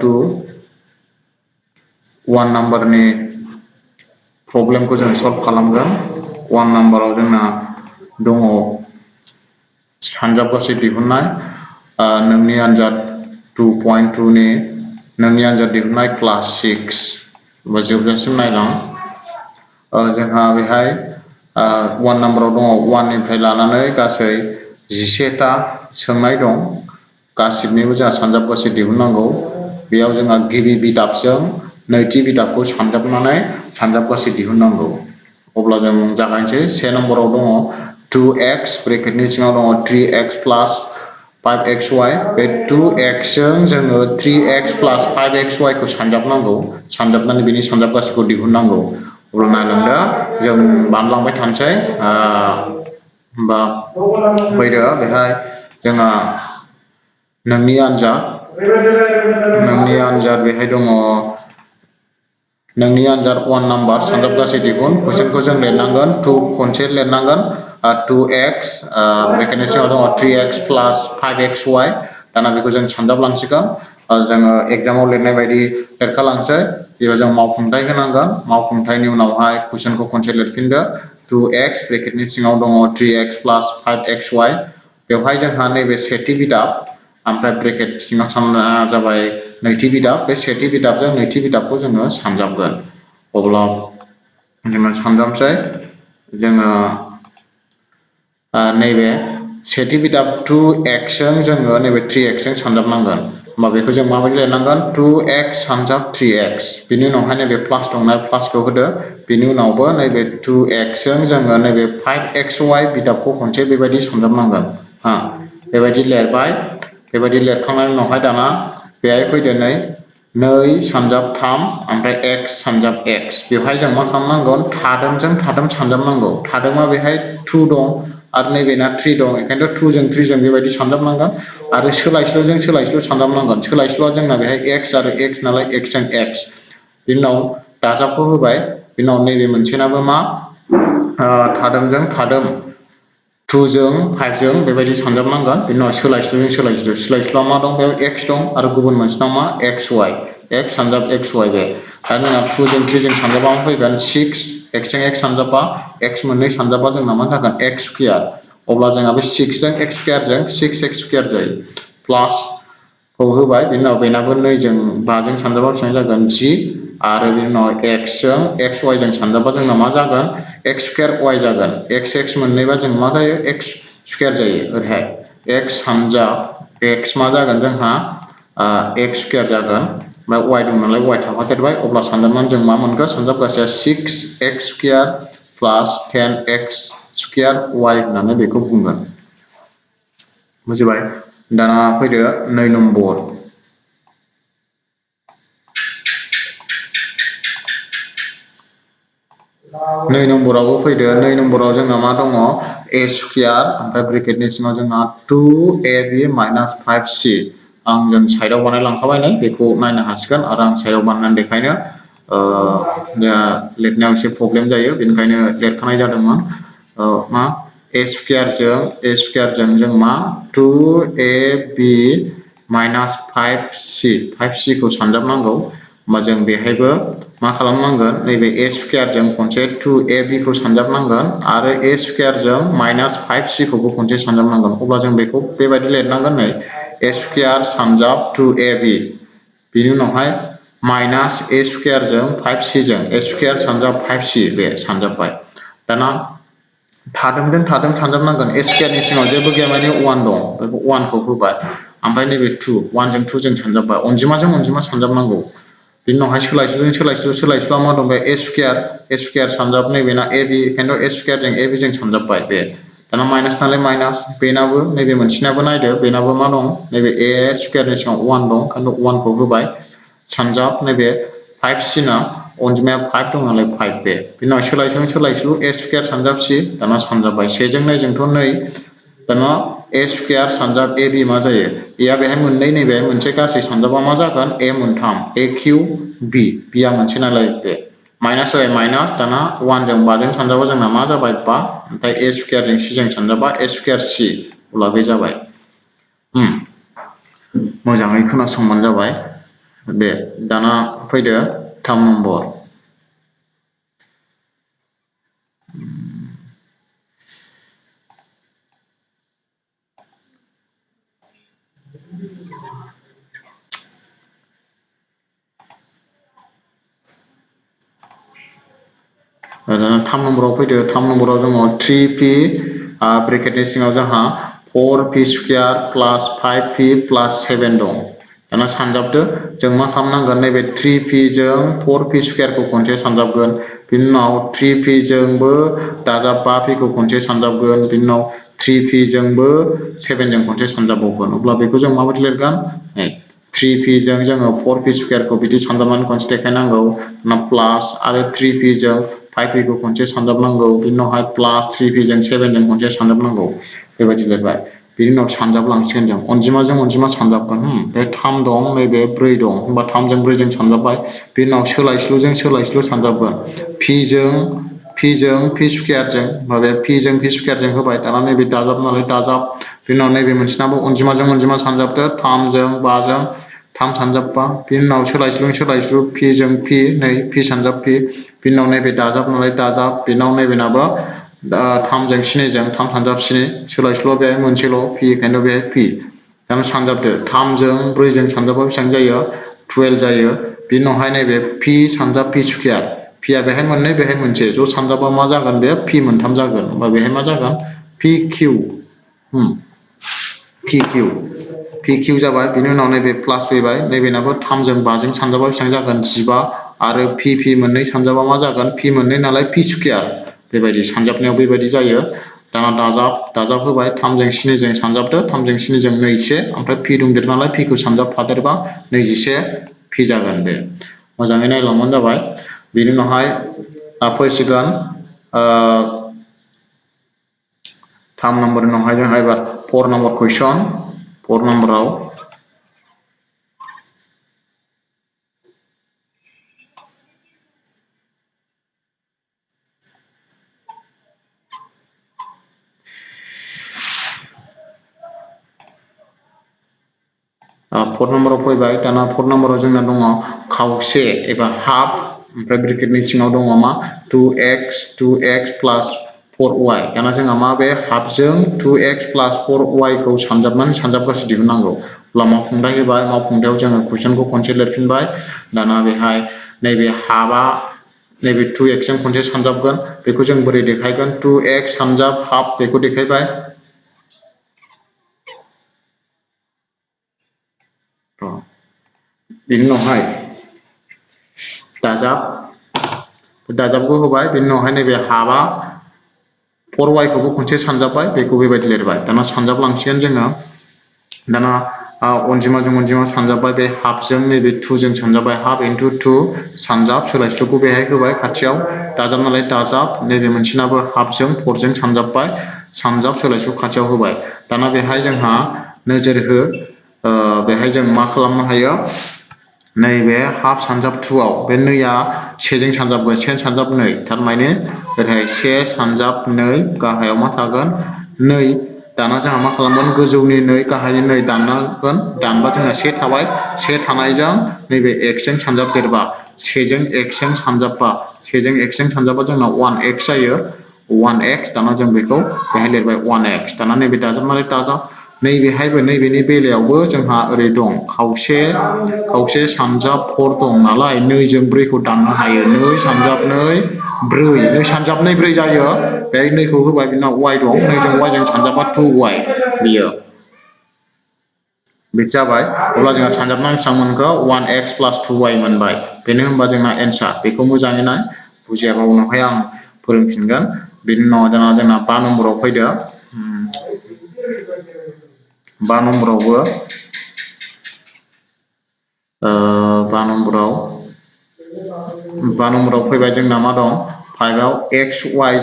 to 1 नम्बरनि प्रब्लेमखौ जों solve खालामगोन 1 नम्बराव जोंना दङ सानजाबगासै दिहुननाय नोंनि आनजाद 2.2 नि नोंनि आनजाद दिहुननाय क्लास 6 बा जोबजासिम नायलां जोंहा बेहाय 1 नम्बराव दङ 1 निफ्राय लानानै गासै 11 ता सोंनाय दं गासिबनिबो जोंहा सानजाबगासै दिहुननांगौ बेयाव जोंहा गिबि बिदाबजों नैथि बिदाबखौ सानजाबनानै सानजाबगासै दिहुननांगौ अब्ला जों जागायनोसै 1 नम्बराव दङ 2x ब्रेकेटनि सिङाव दङ 3x प्लास 5xy बे 2x जों जोङो 3x प्लास 5xy खौ सानजाबनांगौ सानजाबनानै बेनि सानजाबगासैखौ दिहुननांगौ अब्ला नायलांदो जों बानलांबाय थानोसै होमबा फैदो बेहाय जोंहा नोंनि आनजाद बेहाय दङ नोंनि आनजाद 1 नम्बर सानजाबगासै दिहुन कुइसनखौ जों लिरनांगोन 2 खनसे लिरनांगोन 2x ब्रेकेटनि सिङाव दङ 3x प्लास 5xy दाना बेखौ जों सानजाबलांसिगोन जोङो एग्जामाव लिरनाय बायदि लिरखालांसै बेयाव जों मावफुंथाय होनांगोन मावफुंथायनि उनावहाय कुइसनखौ खनसे लिरफिनदो 2x ब्रेकेटनि सिङाव दङ 3x प्लास 5xy बेवहाय जोंहा नैबे सेथि बिदाब ओमफ्राय ब्रेकेट सिङाव जाबाय नैथि बिदाब बे सेथि बिदाबजों नैथि बिदाबखौ जोङो सानजाबगोन अब्ला जोङो सानजाबसै जोङो नैबे सेथि बिदाब 2x जों जोङो नैबे 3x जों सानजाबनांगोन होमबा बेखौ जों माबायदि लिरनांगोन 2x सानजाब 3x बिनि उनावहाय नैबे प्लास दंना प्लासखौ होदो बिनि उनावबो नैबे 2x जों जोङो नैबे 5xy बिदाबखौ खनसे बेबायदि सानजाबनांगोन बेबायदि लिरबाय बेबायदि लिरखांनायनि उनावहाय दाना बेहाय फैदो नै सानजाब 3 ओमफ्राय x सानजाब x बेवहाय जों मा खालामनांगोन थादोंजों थादों सानजाबनांगौ थादोंआ बेहाय 2 दं आरो नैबेना 3 दं ओंखायनोथ' 2 जों 3 जों बेबायदि सानजाबनांगोन आरो सोलायस्लुजों सोलायस्लु सानजाबनांगोन सोलायस्लुआ जोंना बेहाय x आरो x नालाय x जों x बिनि उनाव दाजाबखौ होबाय बिनि उनाव नैबे मोनसेनाबो मा थादोंजों थादों 2 जों 5 जों बेबायदि सानजाबनांगोन बिनि उनाव सोलायस्लुजों सोलायस्लुआ मा दं बेयाव x दं आरो गुबुन मोनसेनाव मा xy x सानजाब xy बे आरो जोंना 2 जों 3 जों सानजाबा मा फैगोन 6 x जों x सानजाबा x मोननै सानजाबा जोंना मा जागोन x स्क्वायर अब्ला जोंहा बे 6 जों x स्क्वायर जों 6x स्क्वायर जायो प्लास खौ होबाय बिनि उनाव बेनाबो 2 जों 5 जों सानजाबा बेसेबां जागोन 10 आरो बिनि उनाव x जों xy जों सानजाबा जोंना मा जागोन x स्क्वायर y जागोन x मोननैबा जों मा जायो x स्क्वायर जायो ओरैहाय x सानजाब x मा जागोन जोंहा x स्क्वायर जागोन ओमफ्राय y दं नालाय y थाफादेरबाय अब्ला सानजाबनानै जों मा मोनखो सानजाबगासैया 6x स्क्वायर प्लास 10x स्क्वायर y होननानै बेखौ बुंगोन बुजिबाय दाना फैदो 2 नम्बर 2 नम्बरावबो फैदो 2 नम्बराव जोंहा मा दङ a स्क्वायर ओमफ्राय ब्रेकेटनि सिङाव जोंहा 2ab माइनास 5c आं जों साइडआव बानायलांखाबाय नै बेखौ नायनो हासिगोन आरो आं साइडआव बानायनानै देखायनो लिरनायाव एसे प्रब्लेम जायो बेनिखायनो लिरखानाय जादोंमोन मा a स्क्वायरजों जों मा 2ab माइनास 5c खौ सानजाबनांगौ होमबा जों बेहायबो मा खालामनांगोन नैबे a स्क्वायरजों खनसे 2ab खौ सानजाबनांगोन आरो a स्क्वायरजों माइनास 5c खौबो खनसे सानजाबनांगोन अब्ला जों बेखौ बेबायदि लिरनांगोन नै a स्क्वायर सानजाब 2ab बिनि उनावहाय माइनास a स्क्वायरजों 5c जों a स्क्वायर सानजाब 5c बे सानजाबबाय दाना थादोंजों थादों सानजाबनांगोन a स्क्वायरनि सिङाव जेबो गैया माने 1 दं बेखौ 1 खौ होबाय ओमफ्राय नैबे 2 1 जों 2 जों सानजाबबाय अनजिमाजों अनजिमा सानजाबनांगौ बिनि उनावहाय सोलायस्लुआ मा दं बे a स्क्वायर सानजाब नैबेना ab ओंखायनोथ' a स्क्वायरजों ab जों सानजाबबाय बे दाना माइनास नालाय माइनास बेनाबो नैबे मोनसेनाबो नायदो बेनाबो मा दं नैबे a स्क्वायरनि सिङाव 1 दं ओंखायनोथ' 1 खौ होबाय सानजाब नैबे 5c ना अनजिमाया 5 दं नालाय 5 बे बिनि उनाव सोलायस्लु a स्क्वायर सानजाब c दाना सानजाबबाय 1 जों 2 जोंथ' 2 दाना a स्क्वायर सानजाब ab मा जायो a आ बेहाय मोननै नैबे मोनसे गासै सानजाबा मा जागोन a मोनथाम a क्यूब b b आ मोनसे नालाय बे माइनास जाबाय माइनास दाना 1 जों 5 जों सानजाबा जोंना मा जाबाय 5 ओमफ्राय a स्क्वायरजों c जों सानजाबा a स्क्वायर c अब्ला बे जाबाय मोजाङै खोनासंबानो जाबाय बे दाना फैदो 3 नम्बर दाना 3 नम्बराव फैदो 3 नम्बराव दङ 3p ब्रेकेटनि सिङाव जोंहा 4p स्क्वायर प्लास 5p प्लास 7 दं दाना सानजाबदो जों मा खालामनांगोन नैबे 3p जों 4p स्क्वायरखौ खनसे सानजाबगोन बिनि उनाव 3p जोंबो दाजाब 5p खौ खनसे सानजाबगोन बिनि उनाव 3p जोंबो 7 जों खनसे सानजाबबावगोन अब्ला बेखौ जों माबायदि लिरगोन 3p जों जोङो 4p स्क्वायरखौ बिदि सानजाबनानै खनसे देखायनांगौ ना प्लास आरो 3p जों 5p खौ खनसे सानजाबनांगौ बिनि उनावहाय प्लास 3p जों 7 जों खनसे सानजाबनांगौ बेबायदि लिरबाय बिनि उनाव सानजाबलांसिगोन जों अनजिमाजों अनजिमा सानजाबगोन बे 3 दं नैबे 4 दं होमबा 3 जों 4 जों सानजाबबाय बिनि उनाव सोलायस्लुजों सोलायस्लु सानजाबगोन p जों p स्क्वायरजों माबे p जों p स्क्वायरजों होबाय दाना नैबे दाजाब नालाय दाजाब बिनि उनाव नैबे मोनसेनाबो अनजिमाजों अनजिमा सानजाबदो 3 जों 5 जों 3 सानजाबबा बिनि उनाव सोलायस्लुजों सोलायस्लु p जों p नै p सानजाब p बिनि उनाव नैबे दाजाब नालाय दाजाब बिनाव नैबेनाबो 3 जों 7 जों 3 सानजाब 7 सोलायस्लुआ बेहाय मोनसेल' p ओंखायनो बेहाय p दाना सानजाबदो 3 जों 4 जों सानजाबा बेसेबां जायो 12 जायो बिनि उनावहाय नैबे p सानजाब p स्क्वायर p आ बेहाय मोननै बेहाय मोनसे ज' सानजाबा मा जागोन बे p मोनथाम जागोन होमबा बेहाय मा जागोन pq pq जाबाय बिनि उनाव नैबे प्लास फैबाय नैबेनाबो 3 जों 5 जों सानजाबा बेसेबां जागोन 15 आरो p मोननै सानजाबा मा जागोन p मोननै नालाय p स्क्वायर बेबायदि सानजाबनायाव बेबायदि जायो दाना दाजाब होबाय 3 जों 7 जों सानजाबदो 3 जों 7 जों 21 ओमफ्राय p दंदेरो नालाय p खौ सानजाबफादेरबा 21 p जागोन बे मोजाङै नायलांबानो जाबाय बिनि उनावहाय फैसिगोन 3 नम्बरनि उनावहाय जोंहा एबार 4 नम्बर कुइसन 4 नम्बराव 4 नम्बराव फैबाय दाना 4 नम्बराव जोंना दङ खावसे एबा हाफ ओमफ्राय ब्रेकेटनि सिङाव दङ मा 2x प्लास 4y दाना जोंहा मा बे हाफजों 2x प्लास 4y खौ सानजाबनानै सानजाबगासे दिहुननांगौ अब्ला मावफुंथाय होबाय मावफुंथायाव जोङो कुइसनखौ खनसे लिरफिनबाय दाना बेहाय नैबे हाफआ नैबे 2x जों खनसे सानजाबगोन बेखौ जों बोरै देखायगोन 2x सानजाब हाफ बेखौ देखायबाय बिनि उनावहाय दाजाबखौ होबाय बिनि उनावहाय नैबे हाफआ 4y खौबो खनसे सानजाबबाय बेखौ बेबायदि लिरबाय दाना सानजाबलांसिगोन जोङो दाना अनजिमाजों अनजिमा सानजाबबाय बे हाफजों नैबे 2 जों सानजाबबाय हाफ इन्टु 2 सानजाब सोलायस्लुखौ बेहाय होबाय खाथियाव दाजाब नालाय दाजाब नैबे मोनसेनाबो हाफजों 4 जों सानजाबबाय सानजाब सोलायस्लु खाथियाव होबाय दाना बेहाय जोंहा नोजोर हो बेहाय जों मा खालामनो हायो नैबे हाफ सानजाब 2 आव बे नैया 1 जों सानजाबगोन 1 सानजाब 2 थारमाने ओरैहाय 1 सानजाब 2 गाहायाव मा थागोन 2 दाना जोंहा मा खालामगोन गोजौनि 2 गाहायनि 2 दाननांगोन दानबा जोंहा 1 थाबाय 1 थानायजों नैबे x जों सानजाबदेरबा 1 जों x जों सानजाबबा 1 जों x जों सानजाबबा जोंना 1x जायो 1x दाना जों बेखौ बेहाय लिरबाय 1x दाना नैबे दाजाबनानै दाजाब नैबेहायबो नैबेनि बेलायावबो जोंहा ओरै दं खावसे सानजाब 4 दं नालाय 2 जों 4 खौ दाननो हायो 2 सानजाब 2 4 2 सानजाब 2 4 जायो बेहाय 2 खौ होबाय बिनाव y दं 2 जों y जों सानजाबा 2y बियो बिदि जाबाय अब्ला जोंहा सानजाबना बेसेबां मोनखो 1x प्लास 2y मोनबाय बेनो होनबा जोंना एन्सार बेखौ मोजाङै नाय बुजियाबा उनावहाय आं फोरोंफिनगोन बिनि उनाव जोंना 5 नम्बराव फैदो 5 नम्बरावबो 5 नम्बराव फैबाय जोंना मा दं 5 आव xy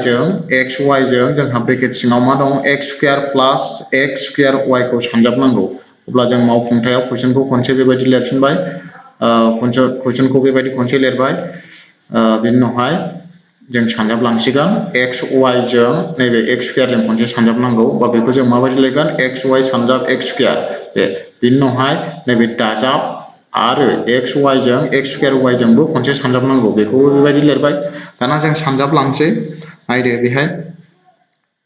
जों जोंहा ब्रेकेट सिङाव मा दं x स्क्वायर प्लास x स्क्वायर y खौ सानजाबनांगौ अब्ला जों मावफुंथायाव कुइसनखौ खनसे बेबायदि लिरफिनबाय कुइसनखौ बेबायदि खनसे लिरबाय बिनि उनावहाय जों सानजाबलांसिगोन x y जों नैबे x स्क्वायर जों खनसे सानजाबनांगौ बा बेखौ जों माबायदि लिरगोन x y सानजाब x स्क्वायर बिनि उनावहाय नैबे दाजाब आरो एक्स वाइ जों एक्स स्क्वायर वाइ जोंबो खनसे सानजाबनांगौ बेखौबो बेबायदि लिरबाय दाना जों सानजाबलांसै नायदो बेहाय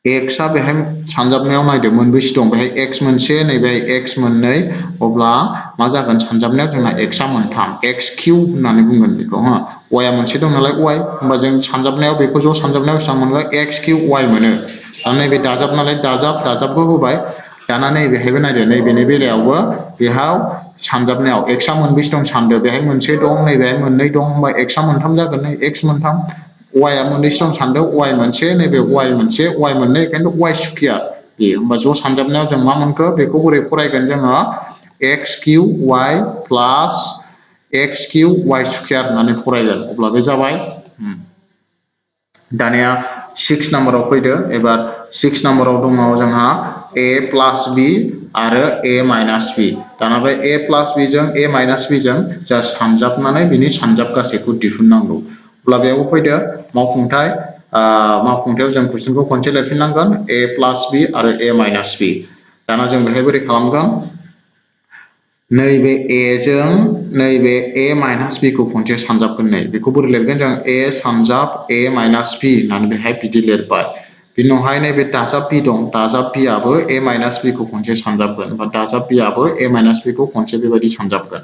x आ बेहाय सानजाबनायाव नायदो मोनबेसे दं बेहाय x मोनसे नैबेहाय x मोननै अब्ला मा जागोन सानजाबनायाव जोंना x आ मोनथाम x क्यूब होननानै बुंगोन बेखौ हा y आ मोनसे दं नालाय y होमबा जों सानजाबनायाव बेखौ ज' सानजाबनायाव बेसेबां मोनगोन x क्यूब y मोनो दा नैबे दाजाब नालाय दाजाबखौ होबाय दाना नैबेहायबो नायदो नैबेनि बेलायावबो बेहाव सानजाबनायाव x आ मोनबेसे दं सानदो बेहाय मोनसे दं नैबेहाय मोननै दं होमबा x आ मोनथाम जागोन नै x मोनथाम y आ मोननैसो दं सानदो y मोनसे नैबे y मोनसे y मोननै ओंखायनोथ' y स्क्वायर बे होमबा ज' सानजाबनायाव जों मा मोनखो बेखौ बोरै फरायगोन जोङो x क्यूब y प्लास x क्यूब y स्क्वायर होननानै फरायगोन अब्ला बे जाबाय दानिया 6 नाम्बाराव फैदो एबार 6 नाम्बाराव दङ जोंहा a प्लास b आरो a माइनास b दाना बे a प्लास b जों a माइनास b जों जा सानजाबनानै बिनि सानजाब गासैखौ दिहुननांगौ अब्ला बेयाव फैदो मावफुंथायाव जों कुइसनखौ खनसे लिरफिननांगोन a प्लास b आरो a माइनास b दाना जों बेहाय बोरै खालामगोन नैबे a जों नैबे a माइनास b खौ खनसे सानजाबगोन नै बेखौ बोरै लिरगोन जों a सानजाब a माइनास b होननानै बेहाय बिदि लिरबाय बिनि उनावहाय नैबे दाजाब b दं दाजाब b आबो a माइनास b खौ खनसे सानजाबगोन बा दाजाब b आबो a माइनास b खौ खनसे बेबायदि सानजाबगोन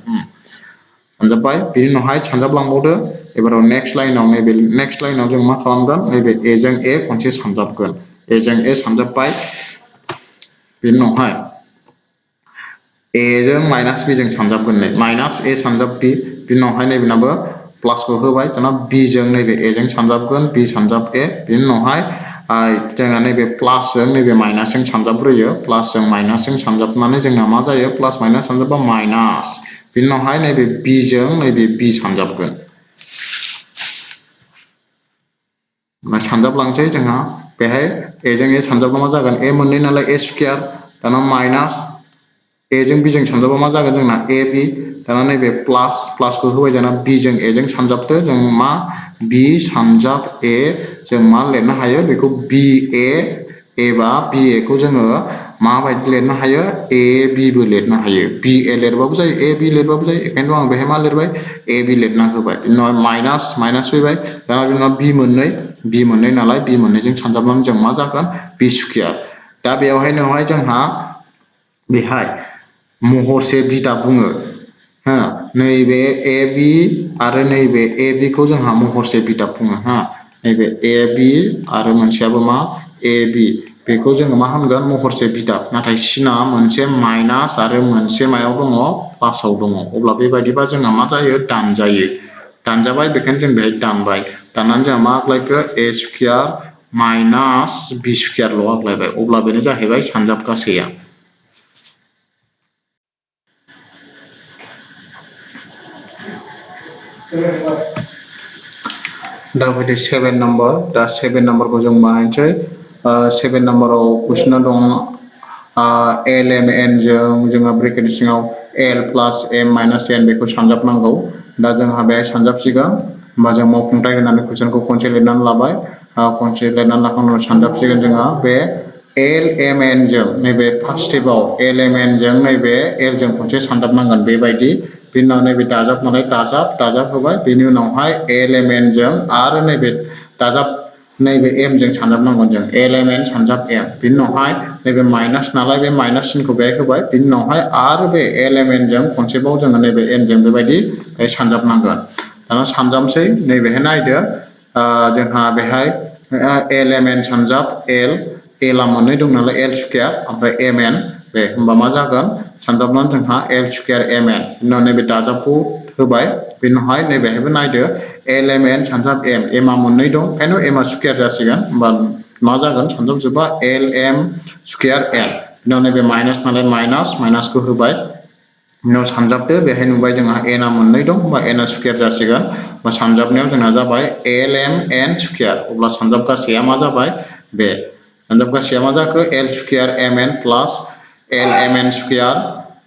सानजाबबाय बिनि उनावहाय सानजाबलांबावदो एबाराव नेक्स्ट लाइनाव जों मा खालामगोन नैबे a जों a खनसे सानजाबगोन a जों a सानजाबबाय बिनि उनावहाय a जों माइनास b जों सानजाबगोन नै माइनास a सानजाब b बिनि उनावहाय नैबेनाबो प्लासखौ होबाय दाना b जों नैबे a जों सानजाबगोन b सानजाब a बिनि उनावहाय जोंना नैबे प्लासजों नैबे माइनासजों सानजाबग्रोयो प्लासजों माइनासजों सानजाबनानै जोंना मा जायो प्लास माइनास सानजाबबा माइनास बिनि उनावहाय नैबे b जों नैबे b सानजाबगोन सानजाबलांसै जोंहा बेहाय a जों a सानजाबबा मा जागोन a मोननै नालाय a स्क्वायर दाना माइनास a जों b जों सानजाबबा मा जागोन जोंना ab दाना नैबे प्लासखौ होबाय दाना b जों a जों सानजाबदो जों मा b सानजाब a जों मा लिरनो हायो बेखौ ba एबा ba खौ जोङो माबायदि लिरनो हायो ab बो लिरनो हायो ba लिरबाबो जायो ab लिरबाबो जायो ओंखायनोथ' आं बेहाय मा लिरबाय ab लिरना होबाय बिनि उनाव माइनास फैबाय दाना बिनि उनाव b मोननै नालाय b मोननैजों सानजाबनानै जों मा जागोन b स्क्वायर दा बेवहाय जोंहा बेहाय महरसे बिदाब बुङो हो नैबे ab आरो नैबे ab खौ जोंहा महरसे बिदाब बुङो हा नैबे ab आरो मोनसेयाबो मा ab बेखौ जोङो मा होनगोन महरसे बिदाब नाथाय सिना मोनसे माइनास आरो मोनसे मायाव दङ प्लासाव दङ अब्ला बेबायदिबा जोंहा मा जायो दानजाबाय बेखायनो जों बेहाय दानबाय दाननानै जोंहा मा आग्लायखो a स्क्वायर माइनास b स्क्वायरल' आग्लायबाय अब्ला बेनो जाहैबाय सानजाब गासैया दा फैदो 7 नाम्बार दा 7 नाम्बारखौ जों बानायनोसै 7 नाम्बाराव कुइसना दं lmn जों जोंहा ब्रेकेटनि सिङाव l प्लास m माइनास n बेखौ सानजाबनांगौ दा जोंहा बेहाय सानजाबसिगोन होमबा जों मावफुंथाय होनानै कुइसनखौ खनसे लिरनानै लाबाय खनसे लिरनानै लाखांनायनि उनाव सानजाबसिगोन जोंहा बे lmn जों नैबे फार्स्ट स्टेपाव lmn जों नैबे l जों खनसे सानजाबनांगोन बेबायदि बिनि उनाव नैबे दाजाब नालाय दाजाब होबाय बेनि उनावहाय lmn जों आरो नैबे दाजाब नैबे m जों सानजाबनांगोन जों lmn सानजाब m बिनि उनावहाय नैबे माइनास नालाय बे माइनास सिनखौ बेहाय होबाय बिनि उनावहाय आरो बे lmn जों खनसेबाव जोङो नैबे n जों बेबायदि सानजाबनांगोन दाना सानजाबसै नैबेहाय नायदो जोंहा बेहाय lmn सानजाब l आ मोननै दं नालाय l स्क्वायर ओमफ्राय mn बे होमबा मा जागोन सानजाबनानै जोंहा l स्क्वायर mn उनाव नैबे दाजाबखौ होबाय बेनि उनावहाय नैबेहायबो नायदो lmn सानजाब m आ मोननै दं ओंखायनो m आ स्क्वायर जासिगोन होमबा मा जागोन सानजाबजोबा lm स्क्वायर m उनाव नैबे माइनास नालाय माइनासखौ होबाय उनाव सानजाबदो बेहाय नुबाय जोंहा n आ मोननै दं होमबा n आ स्क्वायर जासिगोन होमबा सानजाबनायाव जोंना जाबाय lmn स्क्वायर अब्ला सानजाब गासैया मा जाबाय बे सानजाब गासैया मा जाखो l स्क्वायर mn प्लास lmn square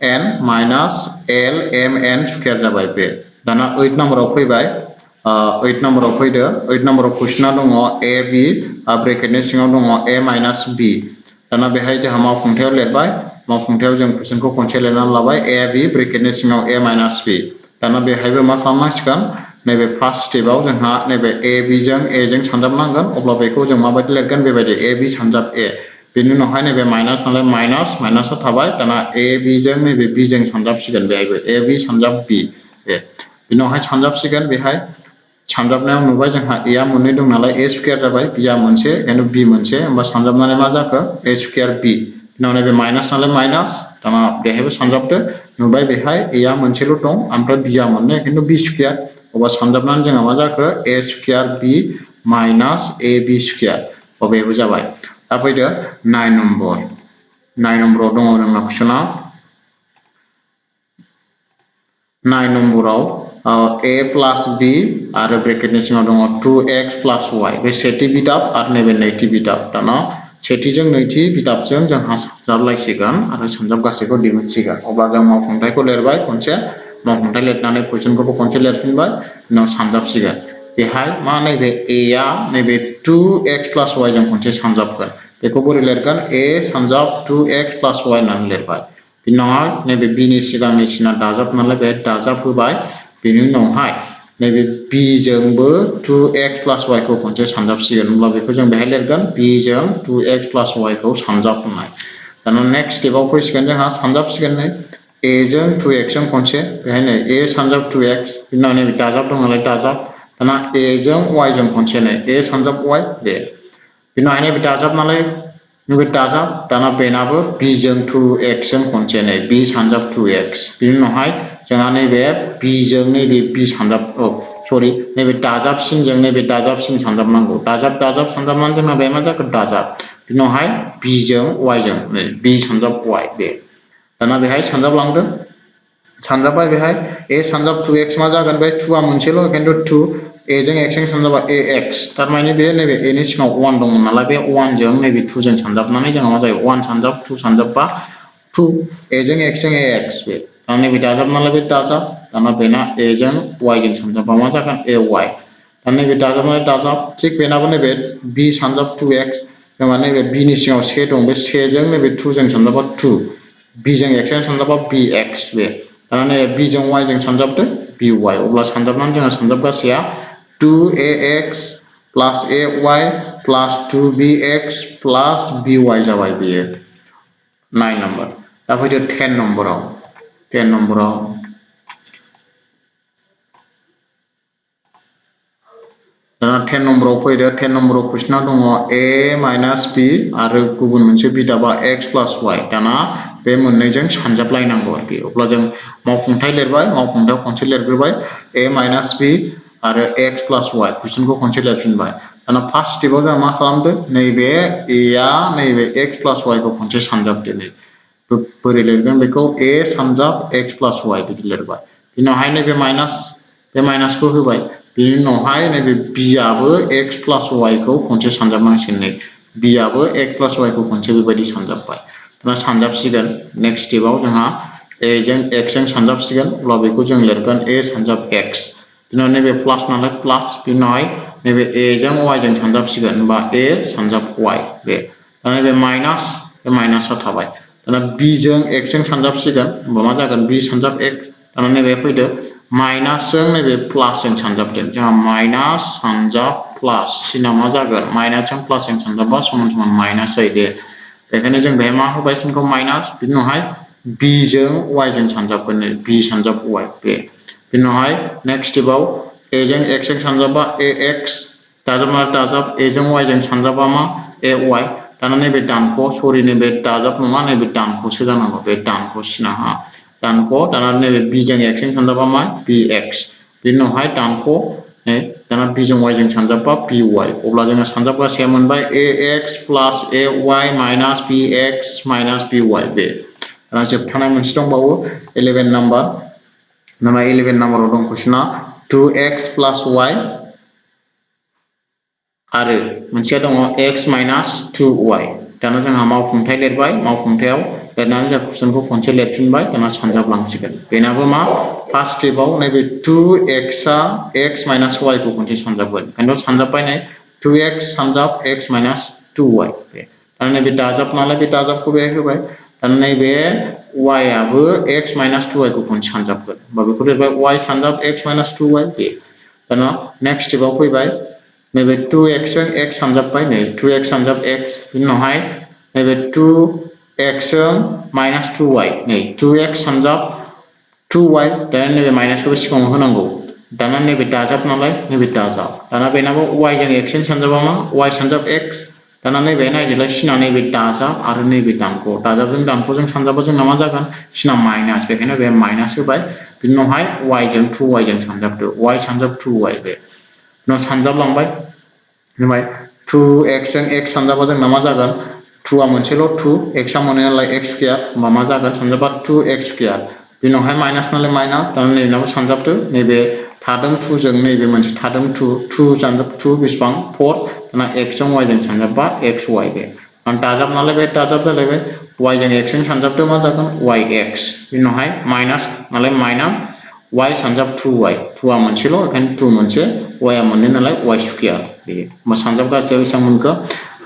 n minus lmn square जाबाय बे दाना 8 नाम्बाराव फैबाय 8 नाम्बाराव फैदो 8 नाम्बाराव कुइसना दङ ab ब्रेकेटनि सिङाव दङ a माइनास b दाना बेहाय जोंहा मावफुंथायाव लिरबाय मावफुंथायाव जों कुइसनखौ खनसे लिरनानै लाबाय ए बि ब्रेकेटनि सिङाव ए माइनास बि दाना बेहायबो मा खालामनांसिगोन नैबे फार्स्ट स्टेपआव जोंहा नैबे ए बिजों ए जों सानजाबनांगोन अब्ला बेखौ जों माबायदि लिरगोन बेबायदि ए बि सानजाब ए बेनि उनावहाय नैबे माइनास नालाय माइनासआ थाबाय दाना ए बिजों नैबे बि जों सानजाबसिगोन बेहायबो ए बि सानजाब बि बे बिनि उनावहाय सानजाबसिगोन बेहाय सानजाबनायाव नुबाय जोंहा ए आ मोननै दं नालाय ए स्क्वायर जाबाय बि आ मोनसे खिन्थु बि मोनसे होमबा सानजाबनानै मा जाखो ए स्क्वायर बि उनाव नैबे माइनास नालाय माइनास दाना बेहायबो सानजाबदो नुबाय बेहाय ए आ मोनसेल' दं ओमफ्राय बि आ मोननै खिन्थु बि स्क्वायर अब्ला सानजाबनानै जोंहा मा जाखो ए स्क्वायर बि माइनास ए बि स्क्वायर बेबो जाबाय दा फैदो 9 नम्बराव दङ जोंना कुइसना 9 नम्बराव ए प्लास बि आरो ब्रेकेटनि सिङाव दङ 2x प्लास वाइ बे सेथि बिदाब आरो नैबे नैथि बिदाब दाना सेथिजों नैथि बिदाबजों जोंहा सानजाबलायसिगोन आरो सानजाब गासैखौ दिहुनसिगोन अब्ला जों मावफुंथायखौ लिरबाय खनसे मावफुंथाय लिरनानै कुइसनखौबो खनसे लिरफिनबाय उनाव सानजाबसिगोन बेहाय मा नैबे ए आ नैबे 2x प्लास वाइ जों खनसे सानजाबगोन बेखौ बोरै लिरगोन ए सानजाब 2x प्लास वाइ होननानै लिरबाय बिनि उनावहाय नैबे बिनि सिगांनि सिना दाजाब नालाय बे दाजाब होबाय बेनि उनावहाय नैबे बि जोंबो 2x प्लास वाइ खौ खनसे सानजाबसिगोन अब्ला बेखौ जों बेहाय लिरगोन बि जों 2x प्लास वाइ खौ सानजाबनाय दाना नेक्स्ट स्टेपआव फैसिगोन जोंहा सानजाबसिगोन नै ए जों 2x जों खनसे बेहाय नै ए सानजाब 2x बिनि उनाव नैबे दाजाब दं नालाय दाजाब दाना ए जों वाइ जों खनसे नै ए सानजाब वाइ बे बिनि उनावहाय नैबे दाजाब नालाय नैबे दाजाब दाना बेनाबो बि जों 2x जों खनसे नै बि सानजाब 2x बिनि उनावहाय जोंहा नैबे बि जों नैबे बि सानजाब नैबे दाजाबसिनजों नैबे दाजाबसिन सानजाबनांगौ दाजाब सानजाबनानै जोंना बे मा जाखो दाजाब बिनि उनावहाय बि जों वाइ जों नै बि सानजाब वाइ बे दाना बेहाय सानजाबलांदों सानजाबबाय बेहाय ए सानजाब 2x मा जागोन बे 2 आ मोनसेल' खिन्थु 2 ए जों x जों सानजाबा ax थारमाने बे नैबे ए नि सिगाङाव 1 दंमोन नालाय बे 1 जों नैबे 2 जों सानजाबनानै जोंहा मा जायो 1 सानजाब 2 सानजाबबा 2 ए जों x जों ax बे दाना नैबे दाजाब नालाय बे दाजाब दाना बेना ए जों वाइ जों सानजाबबा मा जागोन ay दाना नैबे दाजाब नालाय दाजाब थिग बेनाबो नैबे बि सानजाब 2x जोंहा नैबे बि नि सिगाङाव से दं बे सेजों नैबे 2 जों सानजाबा 2 बि जों x जों सानजाबा bx बे दाना नैबे बि जों वाइ जों सानजाबदो by अब्ला सानजाबनानै जोंहा सानजाबगासेया 2ax plus ay plus 2bx plus by जाबाय बेयो 9 नम्बर दा फैदो 10 नम्बराव दाना 10 नम्बराव फैदो 10 नम्बराव कुइसना दङ a माइनास b आरो गुबुन मोनसे बिदाबा x प्लास y दाना बे मोननैजों सानजाबलायनांगौ आरोखि अब्ला जों मावफुंथाय लिरबाय मावफुंथायाव खनसे लिरग्रोबाय a माइनास b आरो x प्लास y कुइसनखौ खनसे लिरफिनबाय दाना फार्स्ट स्टेपआव जों मा खालामदो नैबे a आ नैबे x प्लास y खौ खनसे सानजाबदो नै बोरै लिरगोन बेखौ a सानजाब x प्लास y बिदि लिरबाय बिनि उनावहाय नैबे माइनास बे माइनासखौ होबाय बिनि उनावहाय नैबे b आबो x प्लास y खौ खनसे सानजाबनांसिगोन नै b आबो x प्लास y खौ खनसे बेबायदि सानजाबबाय दाना सानजाबसिगोन नेक्स्ट स्टेपआव जोंहा a जों x जों सानजाबसिगोन अब्ला बेखौ जों लिरगोन a सानजाब x बिनि उनाव नैबे प्लास नालाय प्लास बिनि उनावहाय नैबे a जों y जों सानजाबसिगोन होमबा a सानजाब y बे दाना नैबे माइनासआ थाबाय दाना b जों x जों सानजाबसिगोन होमबा मा जागोन b सानजाब x दाना नैबे फैदो माइनासजों नैबे प्लासजों सानजाबदों जोंहा माइनास सानजाब प्लास सिना मा जागोन माइनासजों प्लासजों सानजाबबा समान समान माइनास जायो दे बेखायनो जों बेहाय मा होबाय सिनखौ माइनास बिनि उनावहाय b जों y जों सानजाबगोन नै b सानजाब y बे बिनि उनावहाय नेक्स्ट स्टेपआव a जों x जों सानजाबबा ax दाजाब a जों y जों सानजाबबा मा ay दाना नैबे दानख' नैबे दाजाब नङा नैबे दानख'सो जानांगौ बे दानख' सिना दानख' दाना नैबे b जों x जों सानजाबबा मा bx बिनि उनावहाय दानख' दाना b जों y जों सानजाबबा by अब्ला जोङो सानजाबगासेया मोनबाय ax plus ay minus bx minus by बे दाना जोबथानाय मोनसे दंबावो 11 नाम्बार दाना 11 नाम्बाराव दं कुइसना 2x प्लास y आरो मोनसेया दङ x माइनास 2y दाना जोंहा मावफुंथाय लिरबाय मावफुंथायाव लिरनानै जों कुइसनखौ खनसे लिरफिनबाय दाना सानजाबलांसिगोन बेनाबो मा फार्स्ट स्टेपआव नैबे 2x आ x माइनास y खौ खनसे सानजाबगोन खिन्थु सानजाबबाय नै 2x सानजाब x माइनास 2y बे दाना नैबे दाजाब नालाय बे दाजाबखौ बेहाय होबाय दा नैबे y आबो x minus 2y खौ खनसे सानजाबगोन होमबा बेखौ लिरबाय y सानजाब x minus 2y बे दाना नेक्स्ट स्टेपआव फैबाय नैबे 2x जों x सानजाबबाय नै 2x सानजाब x बिनि उनावहाय नैबे 2x जों minus 2y नै 2x सानजाब 2y दाना नैबे माइनासखौ सिगाङाव होनांगौ दाना नैबे दाजाब नालाय नैबे दाजाब दाना बेनाबो y जों x जों सानजाबा मा y सानजाब x दाना नैबे नायदोलाय सिना नैबे दाजाब आरो नैबे दानख' दाजाबजों दानख'जों सानजाबा जोंना मा जागोन सिना माइनास बेखायनो बे माइनास होबाय बिनि उनावहाय y जों 2y जों सानजाबदो y सानजाब 2y बे उनाव सानजाबलांबाय होनबाय 2x जों x सानजाबा जोंना मा जागोन 2 आ मोनसेल' 2 x आ मोनो नालाय x स्क्वायर होमबा मा जागोन सानजाबा 2x स्क्वायर बिनि उनावहाय माइनास नालाय माइनास दाना नैनाबो सानजाबदो नैबे थादों 2 जों नैबे मोनसे थादों 2 सानजाब 2 बेसेबां 4 दाना x जों y जों सानजाबबा xy बे दाजाब नालाय बे दाजाब जालायबाय y जों x जों सानजाबदो मा जागोन yx बिनि उनावहाय माइनास नालाय माइनास y सानजाब 2y 2 आ मोनसेल' ओंखायनो 2 मोनसे y आ मोननै नालाय y स्क्वायर बे होमबा सानजाब गासैयाव बेसेबां मोनखो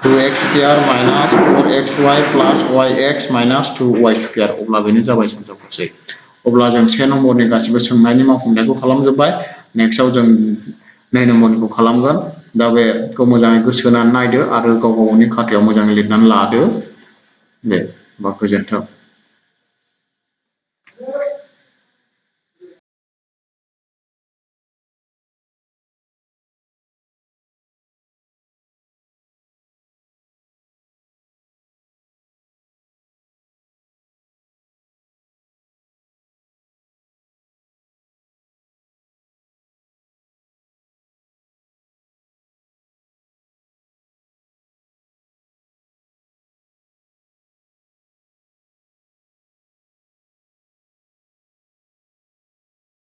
2x स्क्वायर माइनास 4xy प्लास yx माइनास 2y स्क्वायर अब्ला बेनो जाबाय सानजाब गासै अब्ला जों 1 नम्बरनि गासिबो सोंनायनि मावफुंनायखौ खालामजोबबाय नेक्स्टआव जों 2 नम्बरनिखौ खालामगोन दा बेखौ मोजाङै गोसो होनानै नायदो आरो गाव गावनि खातायाव मोजाङै लिरनानै लादो दे होमबा गोजोन्थों